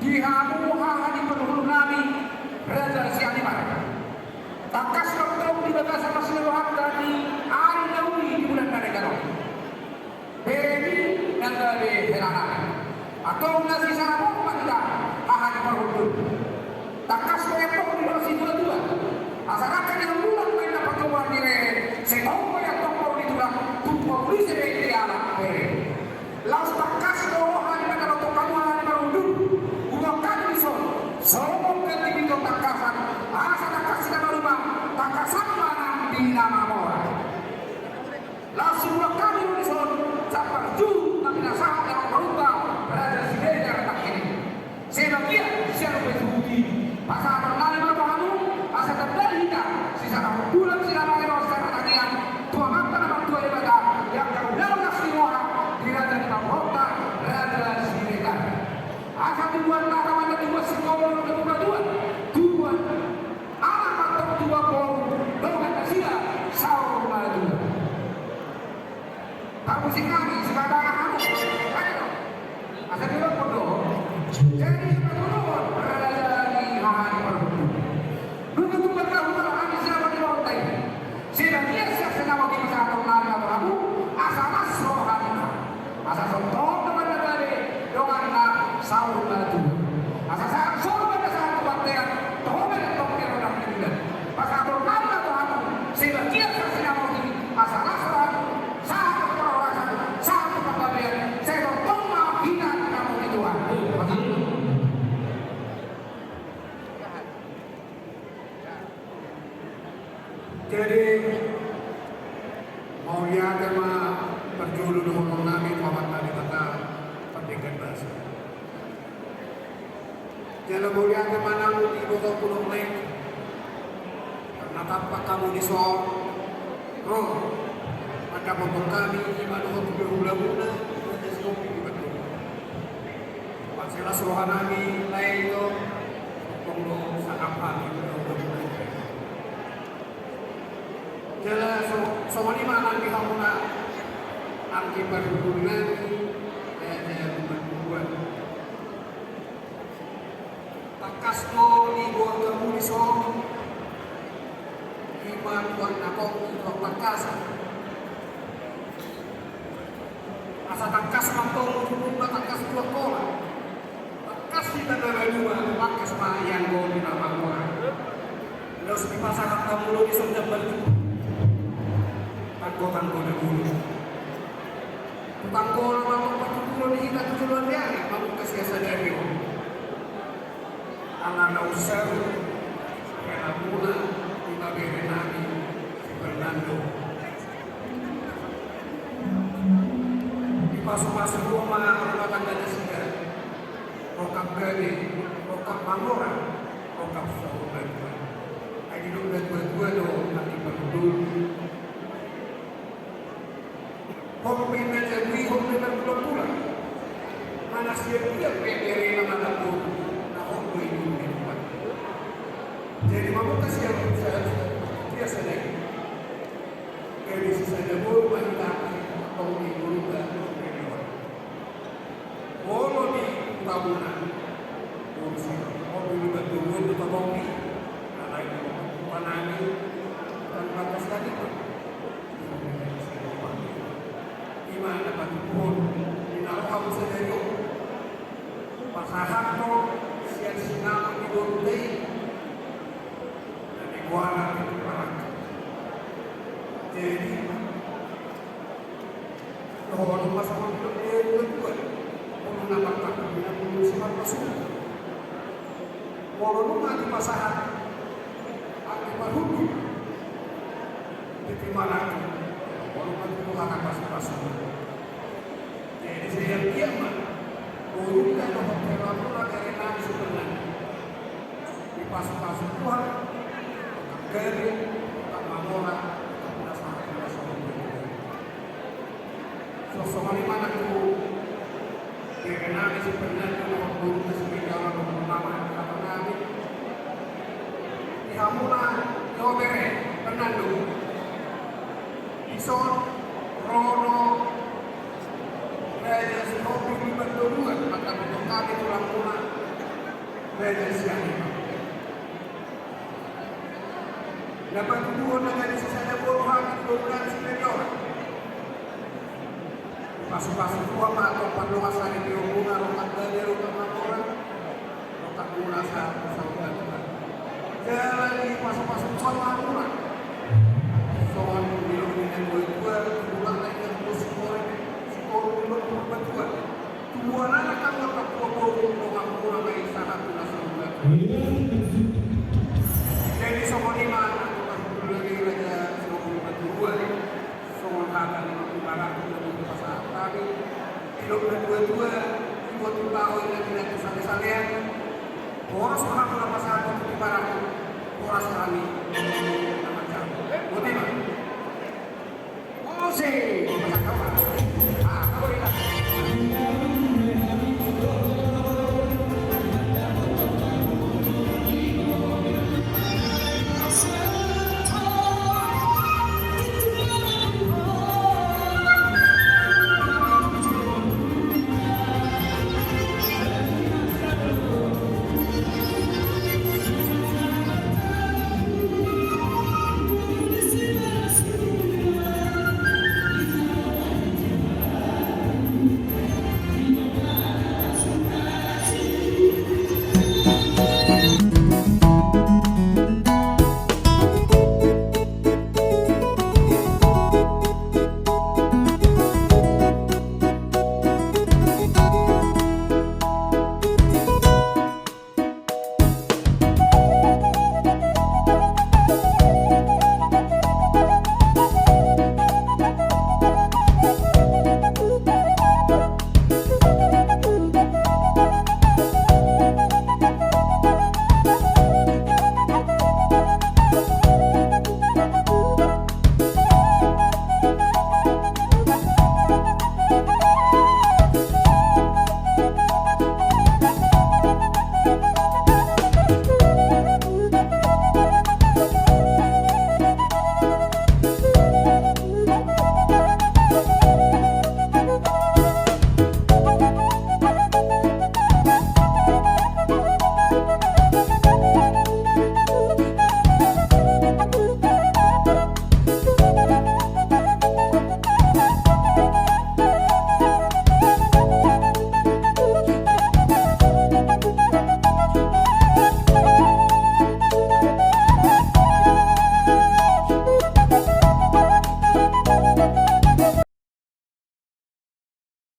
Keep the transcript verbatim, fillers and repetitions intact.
Di hamu haha ni parhundul nami, Raja Sianipar. Tangkas ma antong di bagasan na siloan hata di ari na uli di bulan na denggan on. Beremi na gabe hela nami. Antong na sisarapon ma hita haha ni parhundul. Tangkas ma antong di bagasan situatua. Asa nangkin di hambulak baen na patoguan ni rehe, sai tong ma antong pauli tulang, tung pauli se baen di anak bere. Laos tangkas do roha ni Debata manjalo haha ni parhundul. Huboan hami dison songon ganti piton tangkasan, asa tangkas na maruma, tangkasan ma nang di na mamora. Laos huboan hami do dison sampar jujur na pinasahat ni amang parhundul, Raja Siregar nangkin i. Sebagian sian upa suhuti. Pasahaton nami ma tu hamu, asa tanda hita sisarapon tulang, sinamot dohot sisarapon tangiang tu Amanta na martua Debata, di angka ulaon las ni roha di raja ni pamoruonta, Raja Siregar. Asa tubuan na rawan, tubuan singkoru, tubuan tubuan, tubuan anak ma antong, tubuan boru, dongan nasida saur matua. Parmusik nami, sipata na hamu. Ayo. Asa didokkon do. Jadi sipata do, raja ni haha ni parhundul. Nunga tumpak tahu kalau kami siapa di bawah tai. Sebagian siap senama di masyarakat nami atau hamu, asa las rohamuna. Asa songon dongan na gabe, dongan na saur matua. Asa sahat solu ma na sahat tu bontean, toho ma antong di rondang ni bulan. Pasahaton nami ma tu hamu, sebagian siap senama di, asa las rohamuna. Sahat tu parhorasan, sahat tu panggabean, sai tongtong ma hita di hamu di Tuhan. Jadi, mauliate ma parjolo dohonon nami tu Amanta Debata, pardenggan basa. Jala mauliate ma nang di ibotoku dohot laengku, na tampak hamu dison ro mandapothon hami, ima dohot hulamuna, Raja Sihombing di Bantul. Mansai las roha nami lae, ito tongtong do sangap hami hulahula. Jala so, songon i ma nang di hamuna anggi parhundul nami, eh, eh, Lumban Toruan. Tangkas do diboan hamu dison, ima tuan na tong, ima tuan tangkasan. Asa tangkas ma antong ujungna, tangkas tu Angkola. Tangkas hita na dua, tangkas ma ianggo di na mamora. Laos dipasahat hamu do dison jambar jumpa. Tanggo-tanggo na guru. Tu Angkola ma antong partuturon ni hita tu joloan ni ari, mamungka sian sadari on. Ala na unsur, ala muna, ima bere nami, si Fernando. Dipasupasu Tuhan ma rumah tangga nasida. Rongkap gabe, rongkap mamora, rongkap saur matua. Ai didok natua-tua do, anggi parhundul. Hot pe na jabu i, hot pe na tulang-tulang. Manang sian dia pe berena manang boru, na hot do i boru ni Tuhan. Jadi mamungka sian, sian, sian, sian, sian, jadi sisada boru ma hita, tong di boru da, boru ni Tuhan. Molo di huta muna, molo di huta muna, molo di huta muna, alai di huta nami, huta ni bagas tadi, ima na patuduhon, di na roha muse dari on. Pasahathon sian sinamot ni boruta i, na nigoaran Tintin Maranggi. Jadi, dohonon ma songon didok ni natua-tua, molo na martangkup i na molo si marpasupasu. Molo nunga dipasahat anggi parhundul Tintin Maranggi, molo ma tu Tuhan na pasupasu. Jadi sai anggiat ma borunta dohot helamuna bere nami si Fernando. Dipasupasu Tuhan, rongkap gabe, rongkap mamora, rongkap na sahat, na sahat. So, songon i ma nang tu bere nami si Fernando, dohot borunta si Fernando, dohot mama, dohot nami. Di hamuna, di ho bere, Fernando. Dison, ro do Raja Sihombing di Bantul dua, mandapothon hami tulangmuna. Raja Sianipar. Na patuduhon na gabe sisada boru hami di boru na siperior. Pasupasu Tuhan ma tong pandongan sari di ompungan, rongkap gabe, rongkap mamora, rongkap muna sa, sa rongkap Tuhan. Jala dipasupasu Tuhan ma hamuna. Songon nidok ni natuatua, tulang na ingat tu sikoru, sikoru nidok tu natuatua. Tubuan anak anggo tapuak boru, dongan muna ma i sahat tu na saunat. Jadi songon i ma, aku pas dulu lagi raja songon natuatua. Songon hata ni Tuhan, aku lebih pasahat tadi. Nidok natuatua, dibuat tumbao ingat ingat tu sale-salean. Boros ma hamu na pasahat tu Tuhan, boros kami.